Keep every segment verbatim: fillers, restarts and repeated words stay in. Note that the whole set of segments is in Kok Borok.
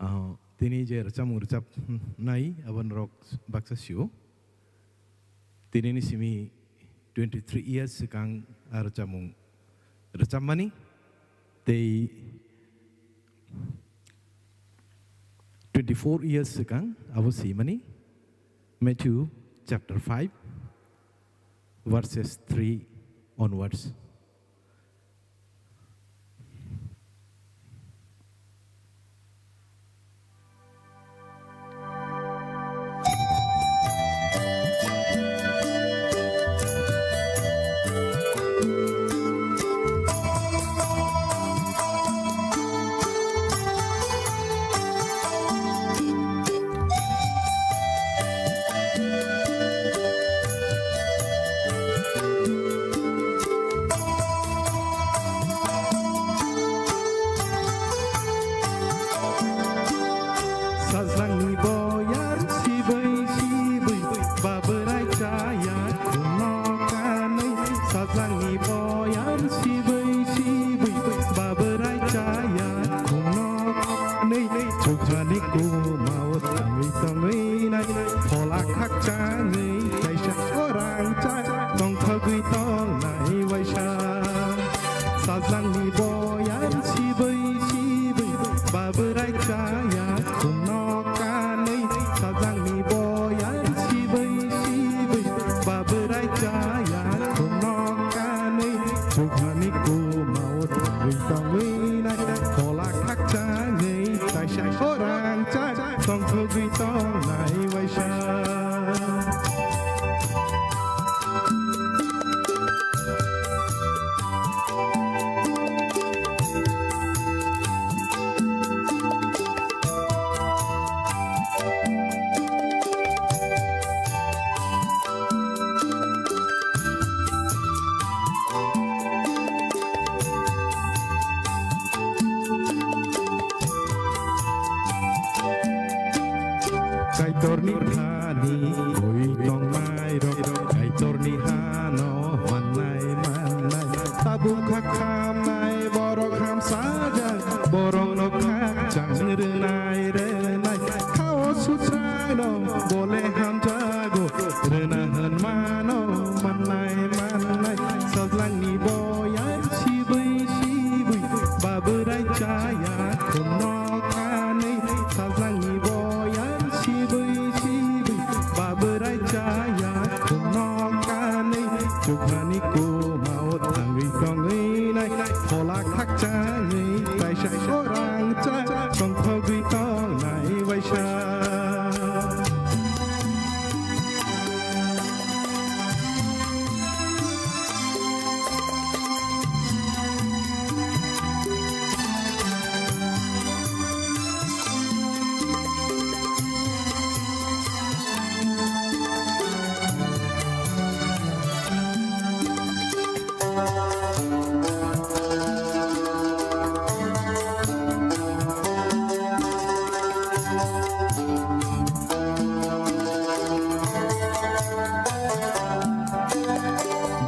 Ah, tini je rwchapmung rwchapnai, abo norok baksa sio. Tinini simi twenty three years swkang a rwchapmung rwchapmani, tei twenty four years swkang abo swimani. Matthew chapter five, verses three onwards. Sajlangni boyar sibwi sibwi, babwrai chaya khumno kanwi. Sajlangni boyar sibwi sibwi, babwrai chaya khumno kanwi. Chukhani kumao thangwi tongwi nai, phola khakchangwi kaisa orang cha tongthogwi tongnai waisa. Sajlangni boyar sibwi sibwi, babwrai chaya khumno kanwi. Sajlangni boyar sibwi sibwi, babwrai chaya khumno kanwi. Chukhani kumao thangwi tongwi nai, phola khakchangwi kaisa orang cha tongthogwi tongnai waisa. Kaitorni thani oi tongnairok, Kaitorni hano mannai mannai. Tabuk kha khamnai borok hamsajak, borokno khakchang rwnai rwnai. Khao sutrano bole hamjago, rwna hwn mano mannai mannai. Sajlangni boyar sibwi sibwi, babwrai chaya khumno kanwi. Sajlangni boyar sibwi sibwi, babwrai chaya khumno kanwi. Chukhani kumao thangwi tongwi nai, phola khakchangwi kaisa orang cha tongthogwi tongnai waisa.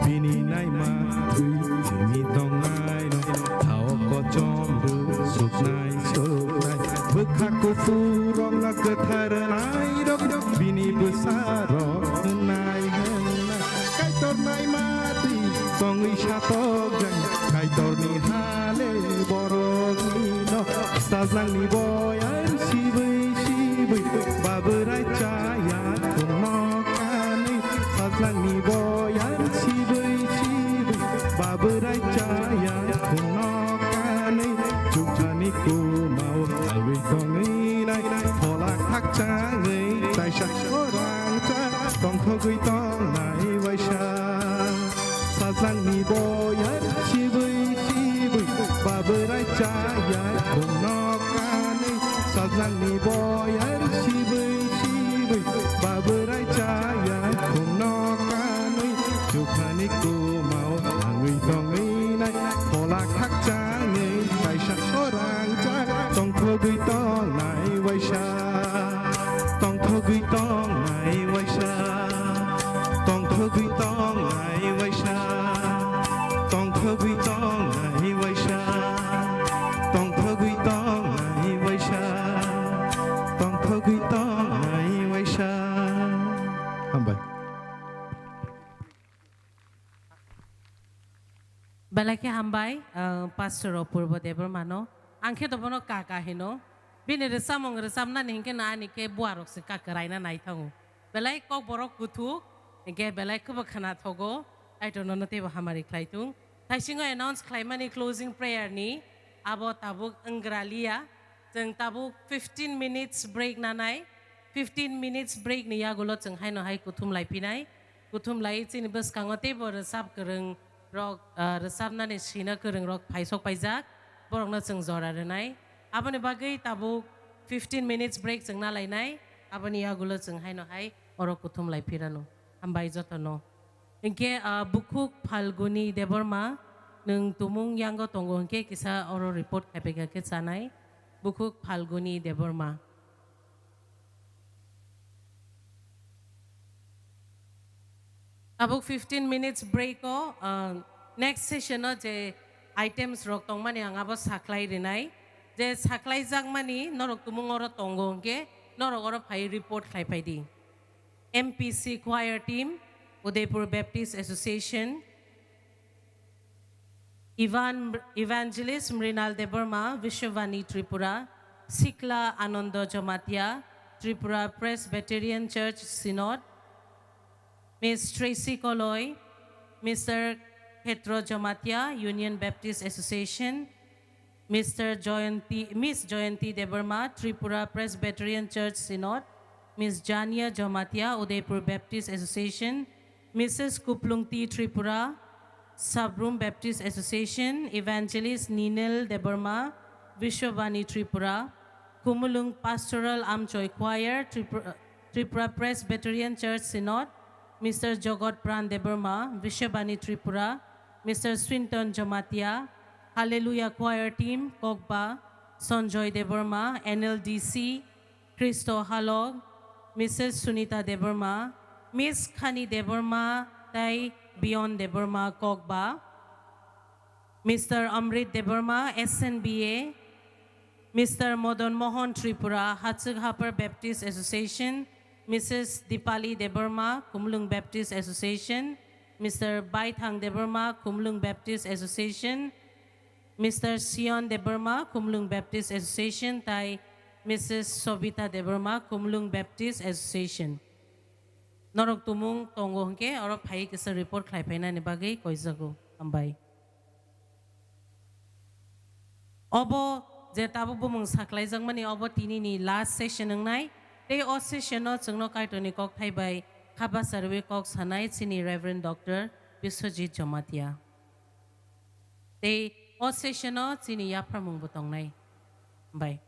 Bini naima twi simi tongnaino, thao kochom rw suknai suknai. Bwkha kuphurrokno kwthar nairok, bini bwsarok hwnnai hwnnai. Kaitor naima twi tongwi satokjak, Kaitorni hale boroknino. Sajlangni boyar sibwi sibwi, babwrai chaya khumno kanwi. Sajlangni boyar sibwi sibwi, babwrai chaya khumno kanwi. Chukhani kumao thangwi tongwi nai, phola khakchangwi kaisa orang cha tongthogwi tongnai waisa. Sajlangni boyar sibwi sibwi, babwrai chaya khumno kanwi. Sajlangni boyar sibwi sibwi, babwrai chaya khumno kanwi. Chukhani kumao thangwi tongwi nai, phola khakchangwi kaisa orang cha tongthogwi tongnai waisa. Tongthogwi tongnai waisa, tongthogwi tongnai waisa, tongthogwi tongnai waisa, tongthogwi tongnai waisa. Belai khe hambai, ah, Pastor Apurbo Debbarmano. Ang khe to bono kaka hino. Bini rwchapmung rwchapnani hinkhe no ani khe buarok se kaka raina naithango. Belai kokborok kuthuk, hinkhe belai khebo khwnathogo. Kaitor nono teibo hamari khlai thung. Thaisingo announce khlaimani closing prayer ni abo tabuk wnggra liya. Chwng tabuk fifteen minutes break nanai. Fifteen minutes break ni yagulo chwng haino hai kuthum lai phinai. Kuthum lai chini bwskango teibo rwchap kwrwng rok, ah, rwchapnani sino kwrwng rok phaisok paijak. Borokno chwng jora rwnai. Aboni bagwi tabuk fifteen minutes break chwng nalainai. Aboni yagulo chwng haino hai oro kuthum lai phirano. Hambai jotono. Hinkhe, ah, bukhuk Phalguni Debbarma, nwng tumung yango tongo hinkhe kisa oro report khaipaikha khe chanai. Bukhuk Phalguni Debbarma. Tabuk fifteen minutes break o, ah, next session o je items rok tongmani ang abo saklai rinai. Je saklai jakmani norok tumung oro tongo hinkhe norok oro phai report khlai phai di. M P C Choir Team, Udaipur Baptist Association, Evan-, Evangelist Mrinal Debbarma, Vishwavani Tripura, Sikla Anando Jamatia, Tripura Presbyterian Church Synod, Miss Tracy Koloi, Mister Khetro Jamatia, Union Baptist Association, Mister Jayanti, Miss Jayanti Debbarma, Tripura Presbyterian Church Synod, Miss Jania Jamatia, Udaipur Baptist Association, Missus Kuplungti Tripura, Sabrum Baptist Association, Evangelist Ninel Debbarma, Vishwabani Tripura, Kumulung Pastoral Amchoi Choir, Tripura, Tripura Presbyterian Church Synod, Mister Jogot Pran Debbarma, Vishwabani Tripura, Mister Swinton Jamatia, Hallelujah Choir Team, Kokba, Sanjoy Debbarma, N L D C, Christo Halok, Missus Sunita Debbarma, Miss Khani Debbarma, tai Bion Debbarma, Kokba, Mister Amrit Debbarma, S N B A, Mister Madan Mohan Tripura, Hachuk Hapar Baptist Association, Missus Dipali Debbarma, Khumlung Baptist Association, Mister Baithang Debbarma, Khumlung Baptist Association, Mister Sion Debbarma, Khumlung Baptist Association, tai Missus Sobita Debbarma, Khumlung Baptist Association. Norok tumung tongo hwnkhe oro phaiwi kisa report khlai phainani bagwi koijago. Hambai. Obo je tabuk bumung saklaijakmani obo tinini last session wngnai. Tei o session-o chwngno Kaitorni kokthai bai kha bacharwi kok sanai chini Reverend Doctor Biswajit Jamatia. Tei o session-o chini yapharmungbo tongnai. Hambai.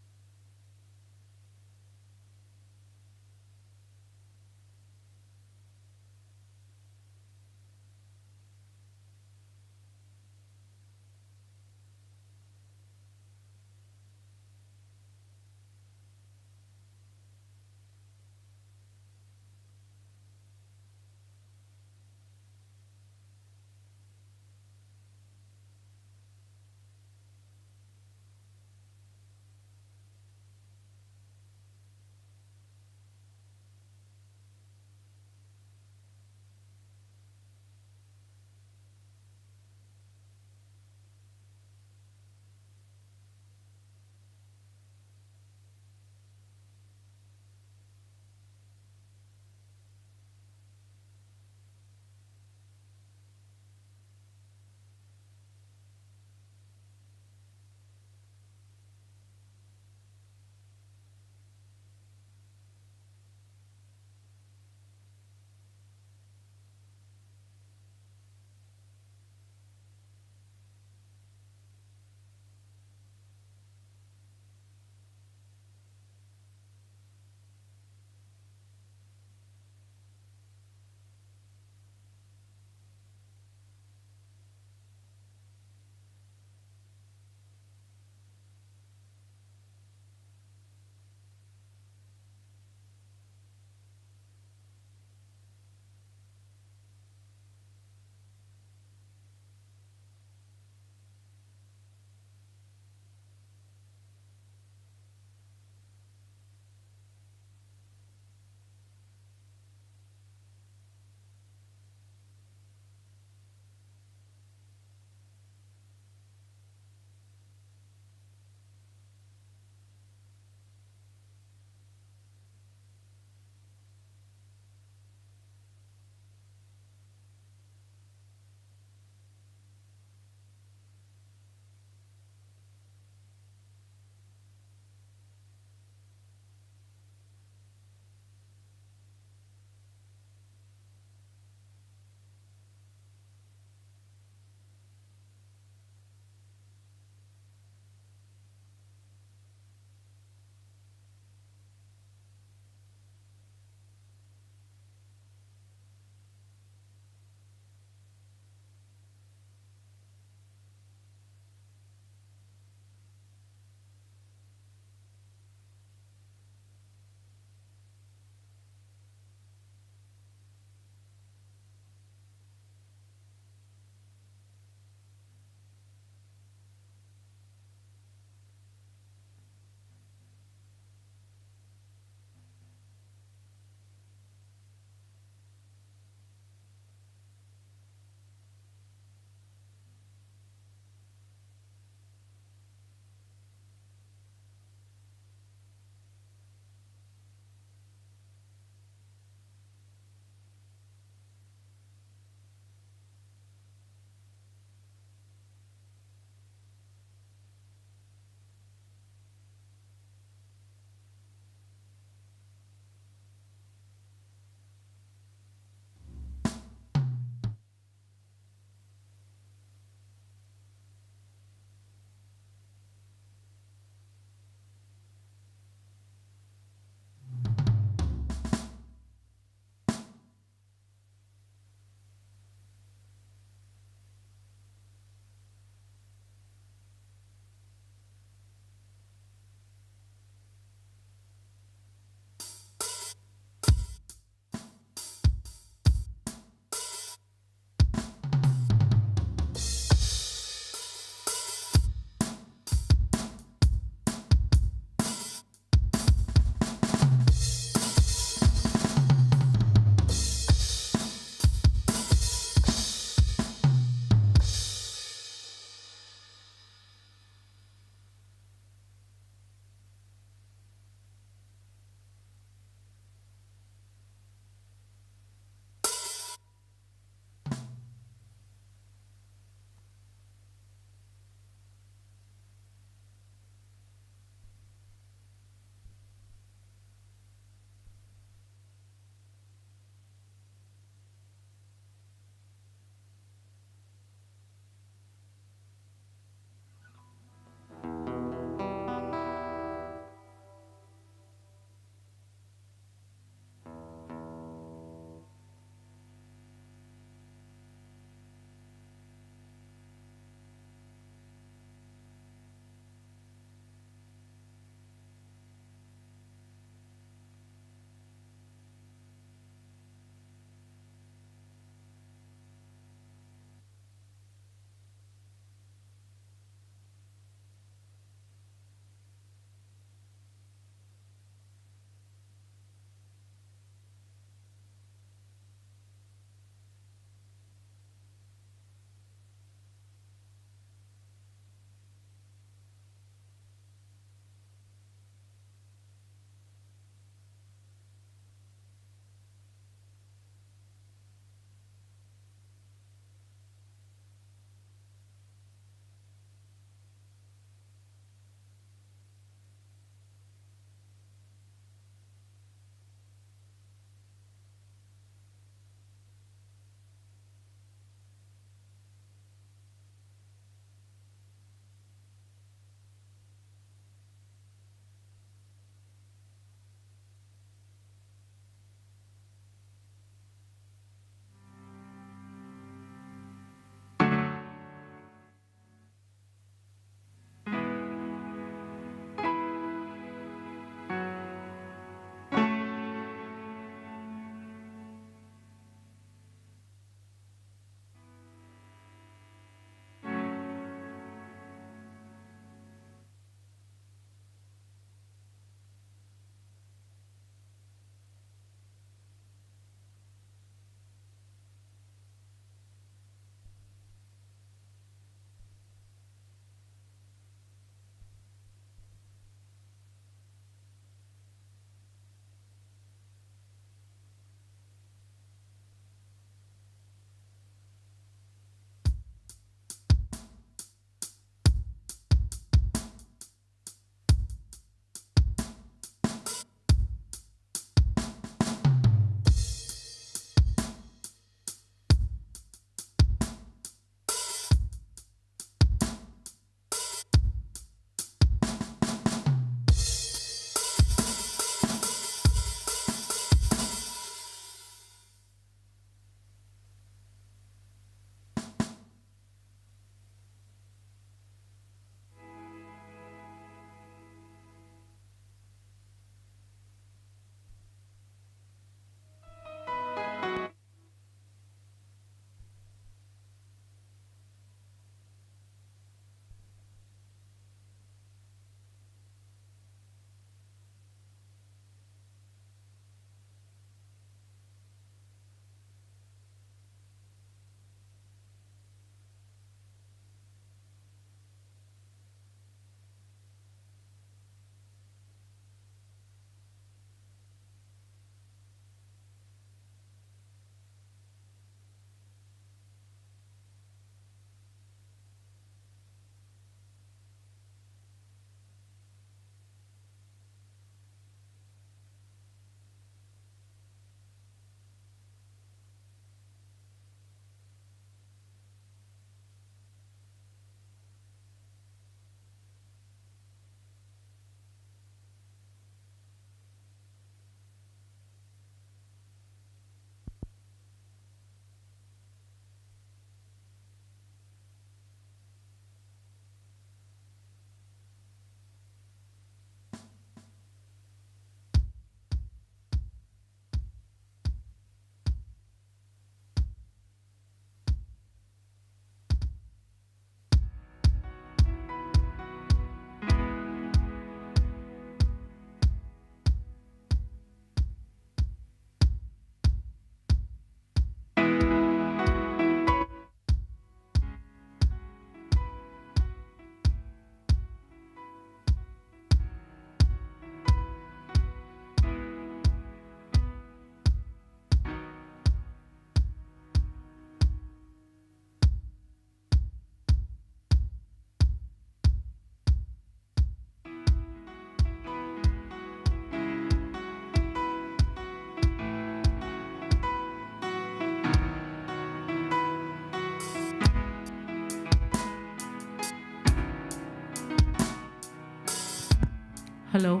Hello.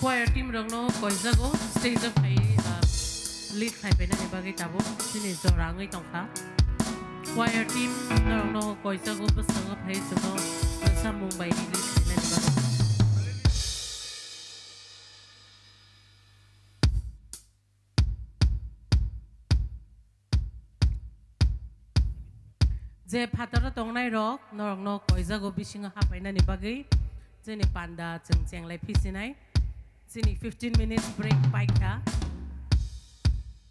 Choir team rokno koijago stage o phai, ah, lead khai painani bagwi tabuk chini jora wngwi tongkha. Choir team norokno koijago bwskango phai chwngno samung bai lead khainani bagwi. Je phataro tongnai rok, norokno koijago bisingo hapainani bagwi chini panda chwng chenglai phisinai. Chini fifteen minutes break paikha.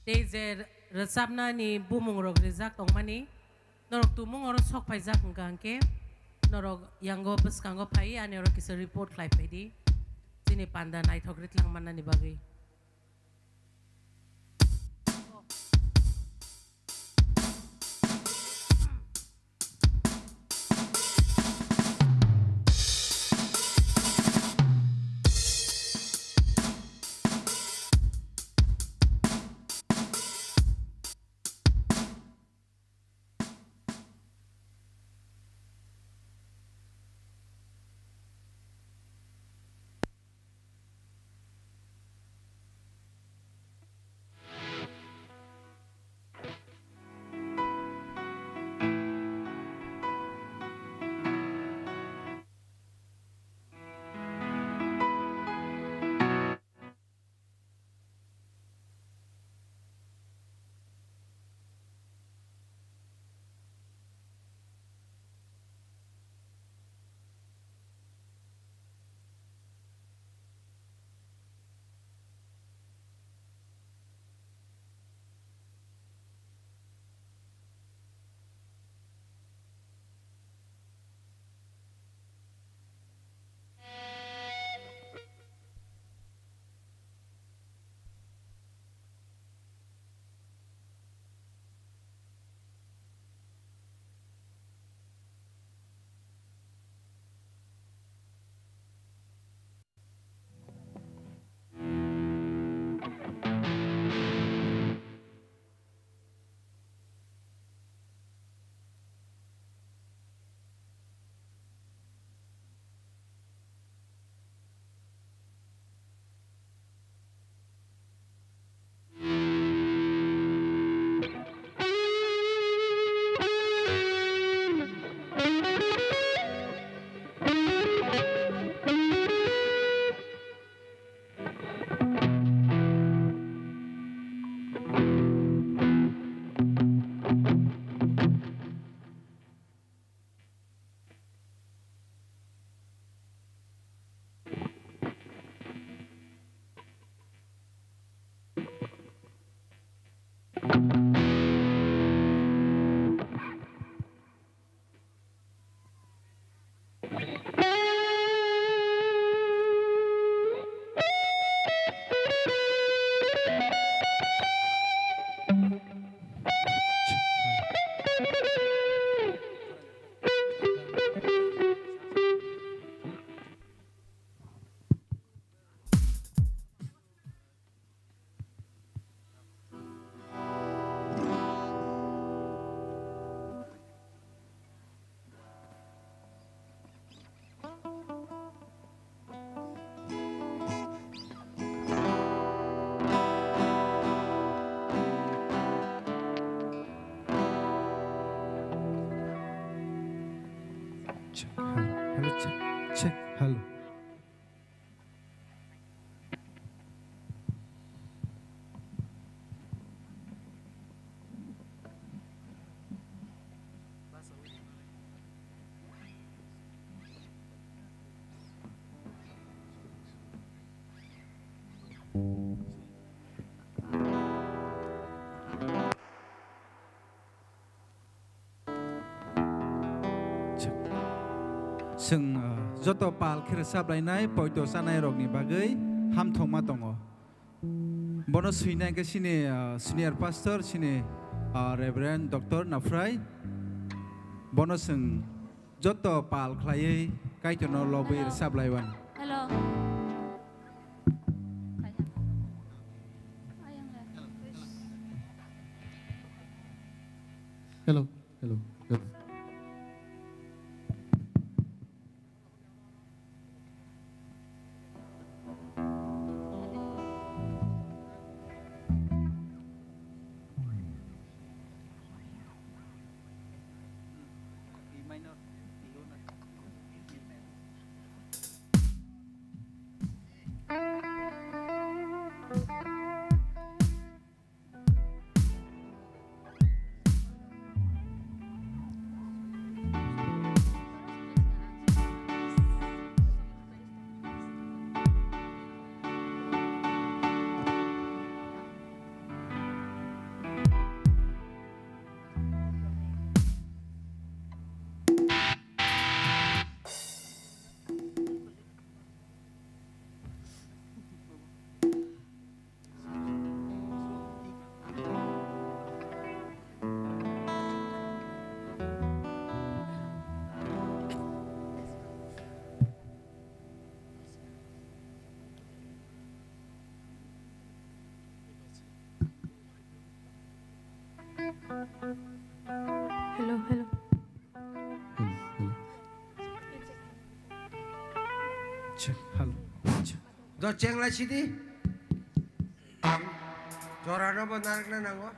Tei je rwchapnani bumung rok rijak tongmani, norok tumung oro sok phaijak hwnkha hwnkhe, norok yango bwskango phai ani oro kisa report khlai phaidi. Chini panda naithok ri tlang mannani bagwi. Check, hello, hello, check, check, hello. Chwng, uh, joto pal khe rwchaplainai poito chanai rokni bagwi hamthokma tongo. Bono swinai khe chini, uh, senior pastor, chini, uh, Reverend Doctor Nafrai. Bono chwng joto pal khlaiwi Kaitorno lobwi rwchaplaiwani. Hello. Hello, hello, hello. Do cheng lai sidi. Jorano bo narwkna nango.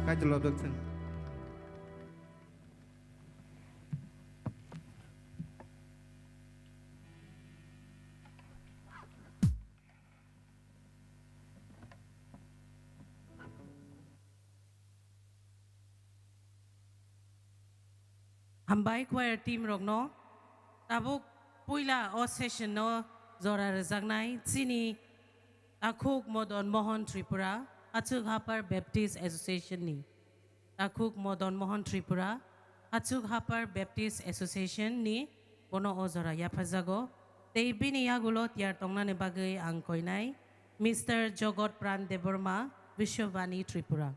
Kaitor lobjak thung. Hambai choir team rokno. Tabuk puila o session no jora rwjaknai chini Takhuk Madan Mohan Tripura, Hachuk Hapar Baptist Association ni. Takhuk Madan Mohan Tripura, Hachuk Hapar Baptist Association ni bono o jora yapharjago. Tei bini yagulo tiyar tongnani bagwi ang koinai Mister Jogot Pran Debbarma, Vishwabani Tripura.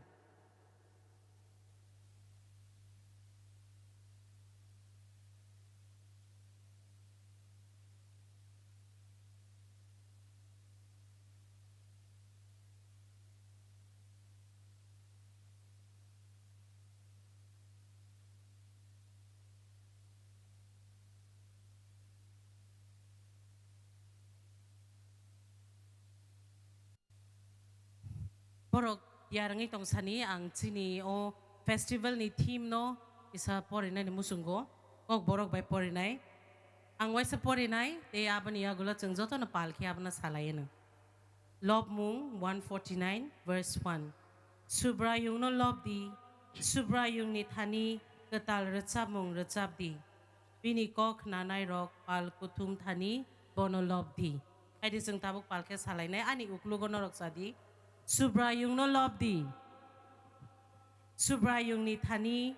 Borok tiyar wngwi tong sani ang chini o festival ni theme no kisa porinani muchungo, kok borok bai porinai. Ang waisa porinai, tei aboni yagulo chwng jotono pal khe abono salai anw. Lobmung one forty-nine verse one. Subraiyungno lob di, Subraiyungni thani kwtal rwchapmung rwchap di. Bini kok khnanairok pal kuthum thani bono lob di. Haidi chwng tabuk pal khe salainai, ani uklugo norok cha di. Subraiyungno lob di. Subraiyungni thani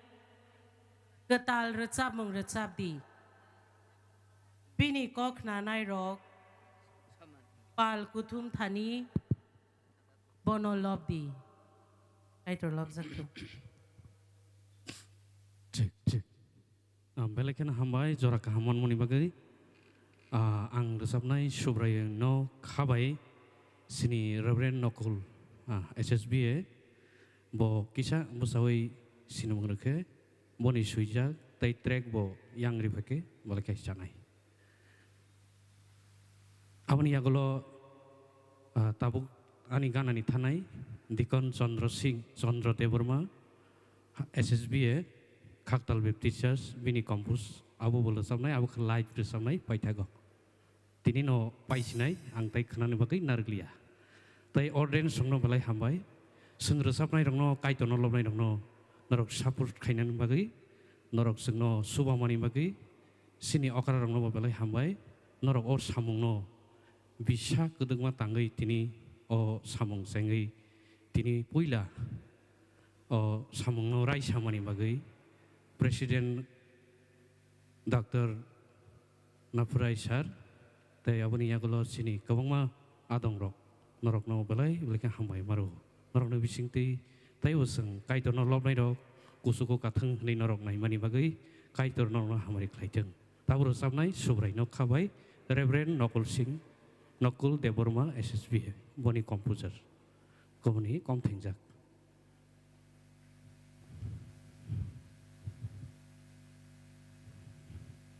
kwtal rwchapmung rwchap di. Bini kok khnanairok pal kuthum thani bono lob di. Kaitor lobjak thung. Thik, thik. Ah, belai kheno hambai, jora kaham manmani bagwi. Ah, ang rwchapnai Subraiyungno khabai, chini Reverend Nokul, ah, S S B A, bo kisa bwchaui sinimung rwkhe, boni swijak tei track bo yang riphaikhe, belai khe chanai. Aboni yagulo, ah, tabuk ani ganani thanai Dikon Chandra Singh, Chandra Debbarma, S S B A, Khaktal Baptist Church, bini compose, abo bo rwchapnai, abo khe live rwchapnai paithago. Tini no paisinai, ang tai khnani bagwi narwkliya. Tai audience rokno belai hambai, chwng rwchapnai rokno, Kaitorno lobnai rokno, norok support khainani bagwi, norok chwngno subamani bagwi, chini okra rokno bo belai hambai, norok o samungno bisa kwdwkma tangwi tini o samung chengwi tini puila o samungno raisamani bagwi President Doctor Naphurai sir tei aboni yagulo chini kwbangma adongrok norokno belai belai khe hambai maro. Norokni bisingtwi teibo chwng Kaitorno lobnairok kuchugo kathwng hwnwi norok naimani bagwi Kaitor norokno hamari khlaithwng. Tabuk rwchapnai Subraino khabai Reverend Nokul Singh, Nokul Debbarma S S B A, boni composer. Kubuni kom thengjak.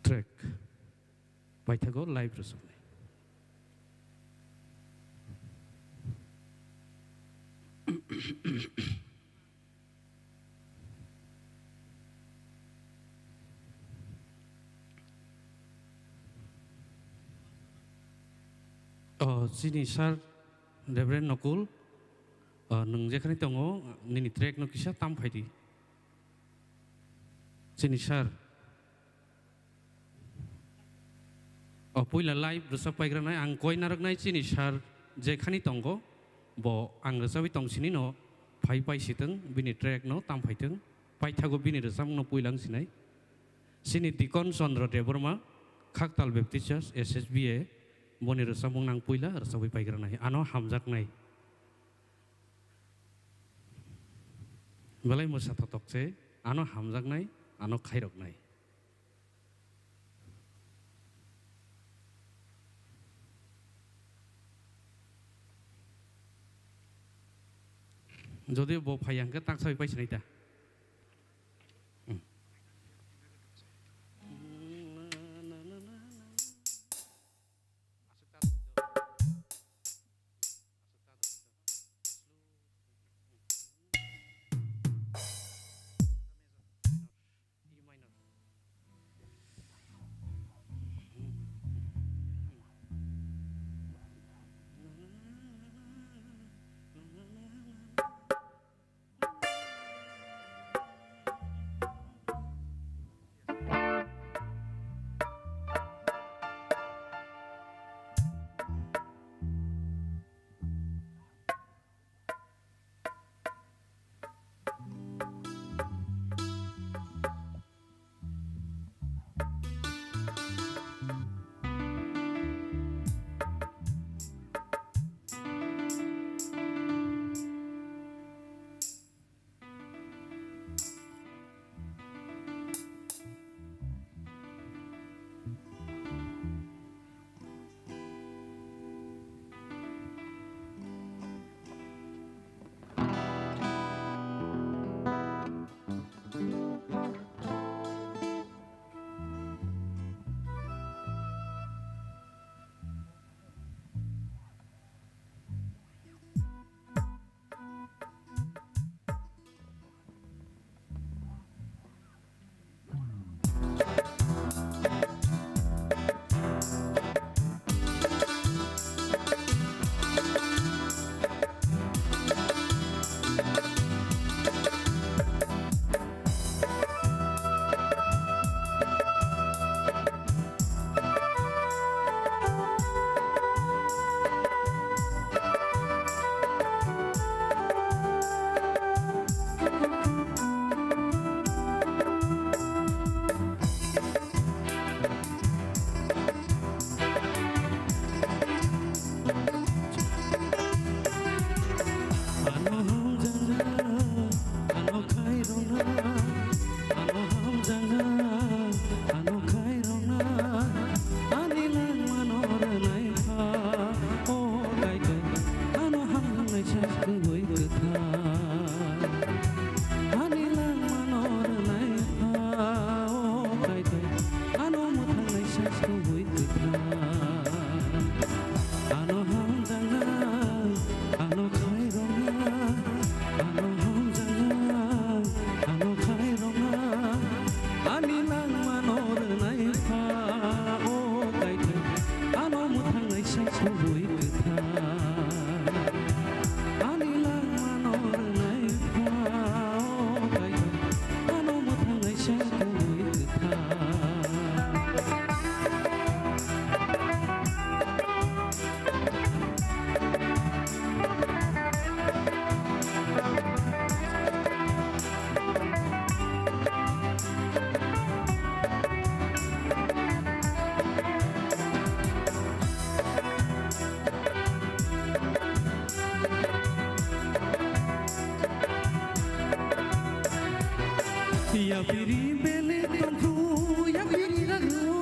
Track. Paithago live rwchapnai. Oh, chini sir, Reverend Nokul, ah, nwng jekhani tongo, nini track no kisa tam phai di. Chini sir. O puila live rwchap paigranai, ang koi narwknai chini sir jekhani tongo, bo ang rwchabwi tong sini no phai pai sitwng, bini track no tam phaitwng, paithago bini rwchapmung no puila wng sinai. Chini Dikon Chandra Debbarma, Khaktal Baptist Church, S S B A, boni rwchapmung nang puila rwchabwi paigranai. Ano hamjaknai. Belai mwsa thotok se, ano hamjaknai, ano khairoknai. Jodi bo phai ya hwnkhe tak sawi pai sinai ta. Hmm. kwthar. Ani langmano rwnai pha, o Kaitor, ano mwthangnaisa kubui kwthar. Ano hamjaknai, ano khairoknai, ano hamjaknai, ano khairoknai, ani langmano rwnai pha, o Kaitor, ano mwthangnaisa kubui kwthar. Ani langmano rwnai pha, o Kaitor, ano mwthangnaisa kubui kwthar. Yapiri belai tongkhu, yapiri ragro,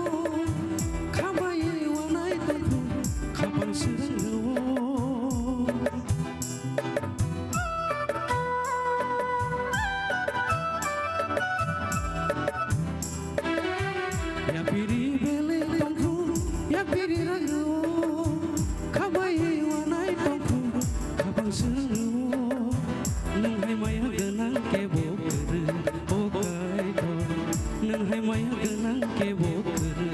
khambai wanai tongkhu, khapang sirang rwo. Yapiri belai tongkhu, yapiri ragro, khambai wanai tongkhu, khapang sirang rwo. Nwng hai maya gwnang kebo kwrwi, o Kaitor. Nwng hai maya gwnang kebo kwrwi.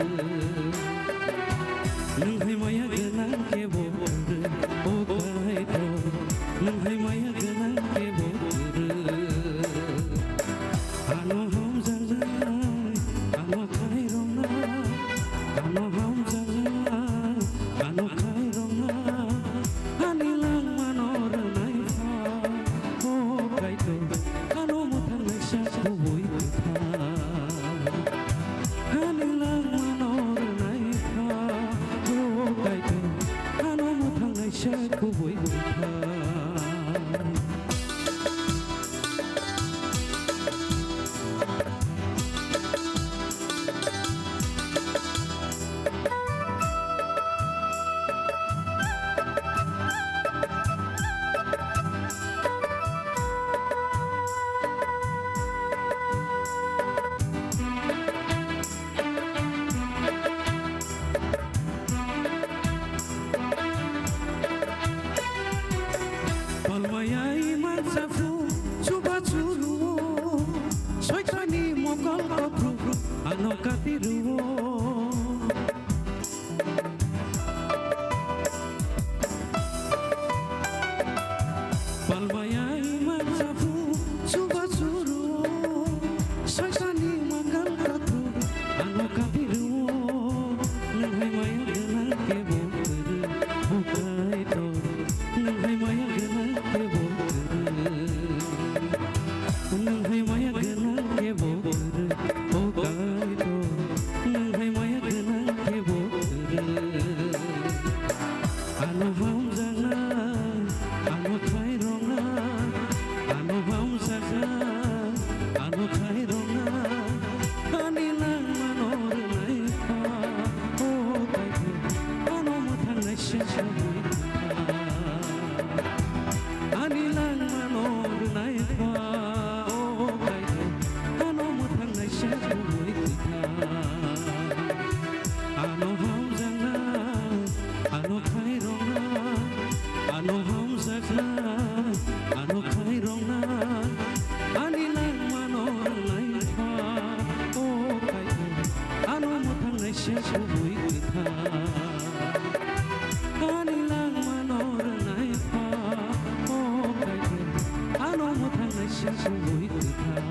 Nwng hai maya gwnang kebo kwrwi, o Kaitor. Nwng hai maya gwnang kebo kwrwi. Ano hamjaknai, ano khairoknai, ano hamjaknai, ano khairoknai, ani langmano rwnai pha, o Kaitor, ano mwthangnaisa kubui kwthar. Ani langmano rwnai pha, o Kaitor, ano mwthangnaisa kubui kwthar. Palmaya iman safu chuba churu, soitani mokol kopru ano katiru. Palmaya iman safu chuba churu, soitani mokol kopru ano katiru. Nwng hai maya gwnang kebo kwrwi, o Kaitor. Nwng hai maya gwnang kebo kwrwi. Nwng hai maya gwnang kebo kwrwi, o Kaitor. Nwng hai maya gwnang kebo kwrwi. Ano hamjaknai, ano khairoknai, ano hamjaknai, ano khairoknai, ani langmano rwnai pha, o Kaitor, ano mwthangnaisa kubui kwthar. Ani langmano rwnai pha, o Kaitor, ano mwthangnaisa kubui kwthar. Ano hamjaknai, ano khairoknai, ano hamjaknai, ano khairoknai, ani langmano rwnai pha, o Kaitor, ano mwthangnaisa kubui kwthar. Ani langmano rwnai pha, o Kaitor, ano mwthangnaisa kubui kwthar.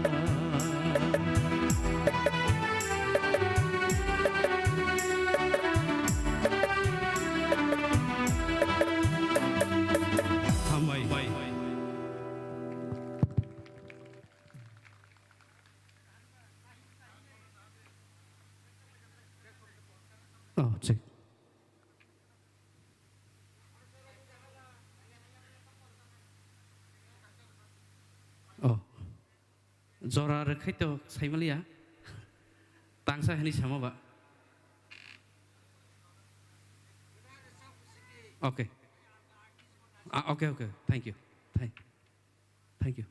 Hambai. Oh, check. Oh. Jora rwkhaito saimaliya. Tangsa hini sama ba. Okay. Ah, okay, okay. Thank you. Thank you.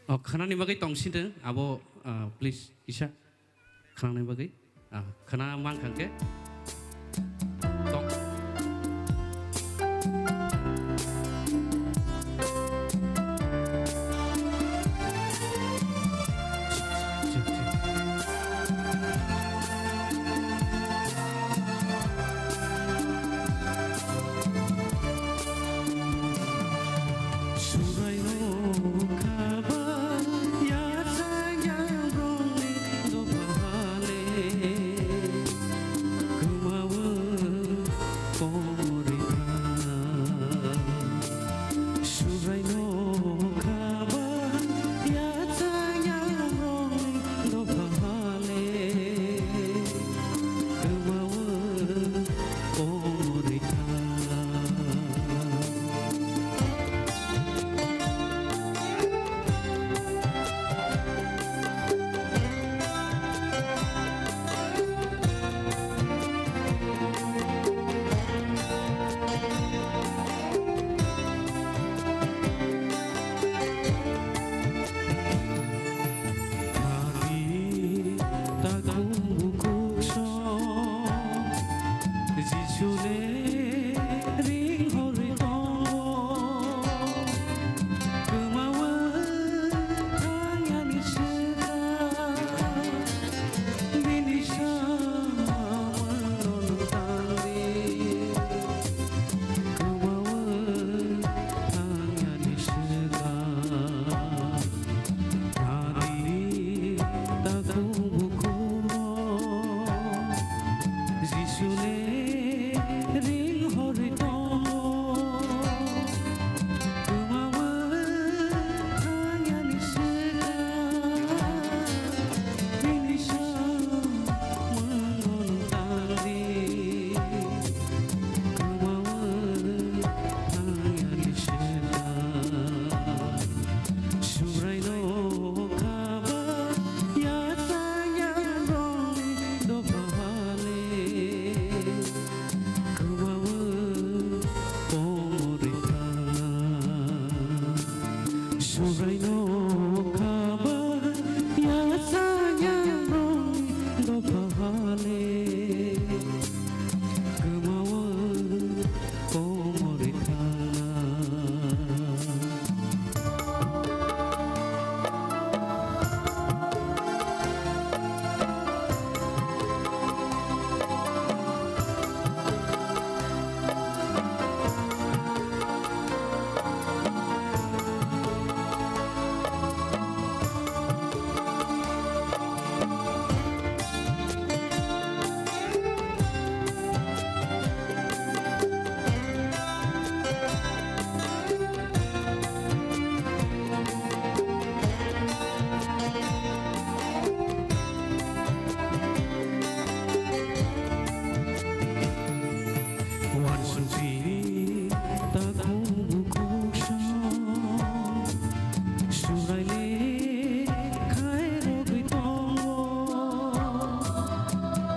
Oh, khanani bagwi tong sini abo, ah, please, kisa khanani bagwi. Ah, khana mang khangke. Tong. Subraino kaba yachang yang rongni dophale, kwmawo komorwi kha. Subraino kaba yachang yang rongni dophale, kwmawo komorwi kha. Khadi takhuk bukhuk song Jisu le ring hor tongo. Kwmawi thang yani swkang, bini samung no nung tang di. Kwmawi thang yani swkang, nadi takhuk bukhuk no Jisu le ring hor tongo. Kwmawi thang yani swkang, bini samung no nung tang di. Kwmawi thang yani swkang, Subraino kaba yachang yang rongni dophale. Kwmawi komorwi kha. Subraino kaba yachang yang rongni dophale. Kwmawi komorwi kha. Uansukmung takhuk bukhuk song Subraino khairogwi tongo.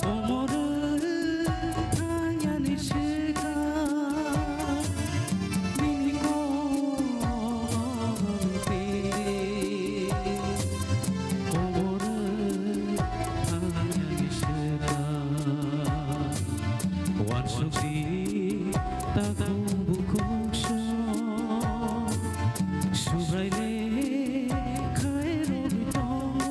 Komorwi thang yani swkang, bini komorwi tiri. Komorwi thang yani swkang, uansukmung takhuk